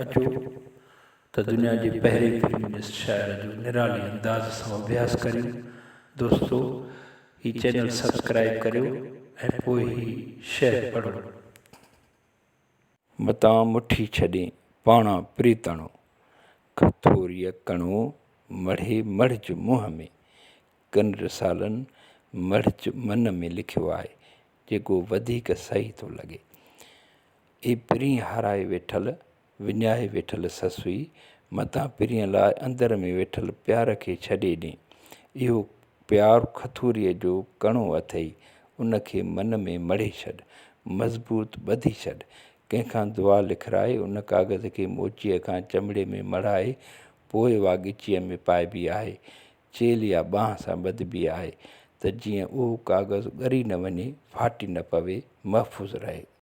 اچو ته دنيا جي پهرين فيمنسٽ شاعره جو نرالي انداز سان اڀياس ڪريون. دوستو هي چينل سبسڪرائيب ڪريو ۽ پوء هي شعر پڙهو. متان مٺي ڇڏين پاڻان پريتڻو، کٿوريء ڪڻو مڙهي مڙهج منهن ۾. ڪن رسالن مڙهج من ۾ لکيو آهي، جيڪو وڌيڪ صحيح ٿو لڳي. اي پرين هارائي ويٺل، وڃائي ويٺل سسئي، متان پرينء لاء اندر ۾ ويٺل پيار کي ڇڏي ڏين. اهو پيار کٿوريء جو ڪڻو اٿئي، ان کي من ۾ مڙهي ڇڏ، مضبوط ٻڌي ڇڏ. ڪنهن کان دعا لکرائي، ان ڪاغذ کي موچيء کان چمڙي ۾ مڙهائي، پوء اها ڳچيء ۾ پائبي آهي. چيلهه يا ٻانهن سان ٻڌبي آهي ته جيئن اهو ڪاغذ ڳري نه وڃي، ڦاٽي نه پوي، محفوظ رهي.